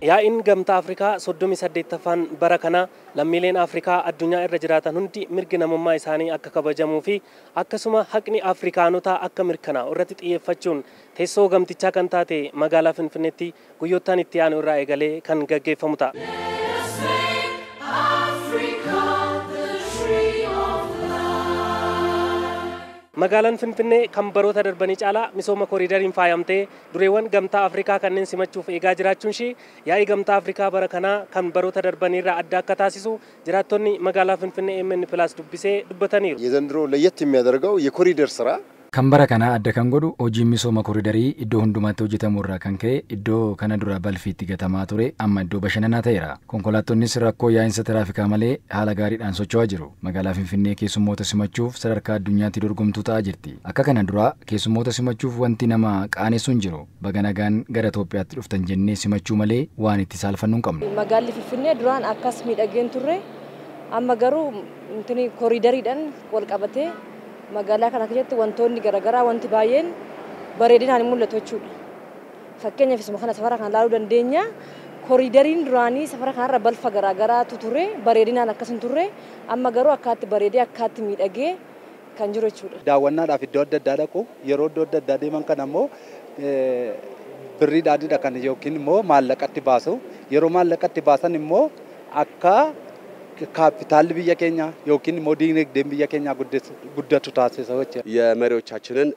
Yaa'iin Gamtaa Afrikaa 38ffaan bara kana lammiileen Afrikaa addunyaa irra jiraatan hundi mirgi namummaa isaanii akka kabajamuu fi akkasuma haqni Afrikaanotaa akka mirkanaa'u irratti xiyyeeffachuun teessoo gamtichaa kan taate magaalaa Finfinneetti guyyoottan itti aanu irraa eegalee kan gaggeeffamu ta'a. Magaalaan Finfinnee kan baroota darbanii caalaa misooma kooriidariin faayamtee dureewwan Gamtaa Afrikaa kanneen simachuuf eegaa jiraachuun ishee yaa'ii Gamtaa Afrikaa bara kanaa kan baroota darbanii irraa adda akka taasisu jiraattonni magaalaa Finfinnee AMN Plus dubbisee dubbataniiru. የዘንድሮ ለየት የሚያደርገው የኮሪደር ስራ Kan bara kanaa adda kan godhu hojiin misooma kooriidarii iddoo hundumaatti hojjetamu irraa kan ka'e iddoo kana dura balfi itti gatamaa ture amma iddoo bashannanaa ta'eera. Konkolaattonnis rakkoo yaa'insa tiraafikaa malee haala gaariidhaan socho'aa jiru. Magaalaa Finfinnee keessummoota simachuuf sadarkaa addunyaatti dorgomtuu ta'aa jirti. Akka kana dura keessummoota simachuuf wanti nama qaanessu hin jiru. Baga nagaan gara Itoophiyaatti dhuftan jennee simachuu malee waan itti saalfannu hin qabnu. Magaalli Finfinnee duraan akkas miidhageen turre amma garuu kooriidariidhaan wal qabatee magaalaa kana keessatti wantoonni garaagaraa wanti baay'een bareedinaan mul'atu jechuudha. Fakkeenyaaf isuma kana safara kana ilaaluu dandeenya. Kooriidariin duraanii safara kanarra balfa garaagaraatu ture bareedinaan akkas hin turre amma garuu akkaatti bareedee akkaatti miidhagee kan jiru jechuudha. Daawwannaadhaaf iddoo adda addaa dhaqu yeroo iddoo adda addaa deeman kana immoo birriidhaanidha kan yookiin immoo maallaqatti baasu. Yeroo maallaqatti baasan immoo akka kaapitaalli biyya keenya yookiin immoo diinagdeen biyya keenya guddatu taasisa jechuudha. የመሪዎቻችንን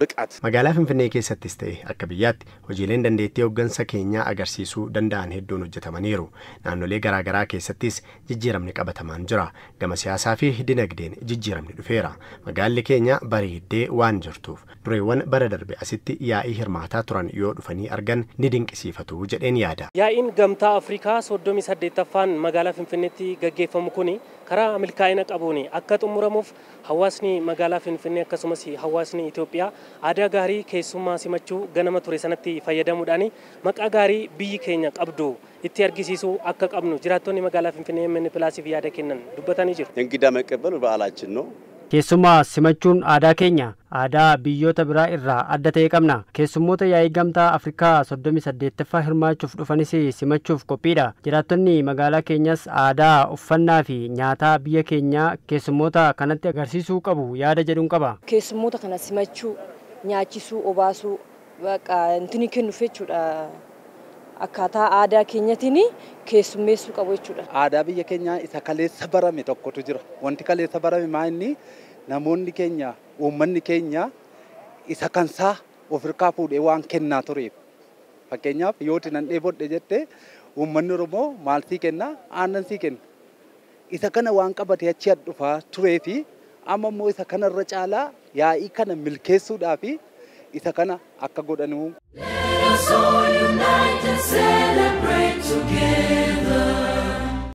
ብቃት Magaalaa Finfinnee keessattis ta'e akka biyyaatti hojiileen dandeettii hooggansa keenyaa agarsiisuu danda'an hedduun hojjetamaniiru. Naannolee garaagaraa keessattis jijjiiramni qabatamaan jira. Gama siyaasaa fi dinagdeen jijjiiramni dhufeera. Magaalli keenya bareeddee waan jirtuuf dureewwan bara darbe asitti yaa'ii hirmaataa turan yoo dhufanii argan ni dinqisiifatu jedheen yaada. Yaa'iin Gamtaa Afrikaa 38ffaan magaalaa Finfinneetti gaggeeffamu kuni karaa milkaa'ina qabuun akka xumuramuuf hawaasni magaalaa Finfinnee akkasumas hawaasni Itoophiyaa aadaa gaarii keessummaa simachuu ganama ture sanatti fayyadamuudhaan maqaa gaarii biyyi keenya qabdu itti argisiisuu akka qabnu jiraattonni magaalaa Finfinnee AMN Plusiif yaada kennan dubbatanii jiru. እንግዳ መቀበል በዓላችን ነው። Keessumaa simachuun aadaa keenya aadaa biyyoota biraa irraa adda ta'e qabna. Keessummoota yaa'ii Gamtaa Afrikaa 38ffaa hirmaachuuf dhufanis simachuuf qophiidha. Jiraattonni magaalaa keenyas aadaa uffannaa fi nyaataa biyya keenyaa keessummoota kanatti agarsiisuu qabu yaada jedhuun qaba. Keessummoota kana simachuu, nyaachisuu, obaasuu baqa intini kennuuf jechuudha. Akkaataa aadaa keenyatiin keessummeessuu qabu jechuudha. Aadaa biyya keenyaa isa kaleessa barame tokkotu jira. Wanti kaleessa barame maa inni namoonni keenya uummanni keenya isa kansaa of hirkaa fuudhee waan kennaa tureef. Fakkeenyaaf yoo nan dheebodhe jette uummanni Oromoo maal sii kenna? Aannan sii kenna. Isa kana waan qabatee achi dhufaa turee fi amma immoo isa kanarra caalaa yaa'ii kana milkeessuudhaa fi isa kana akka godhanuu. Let us all unite and celebrate together.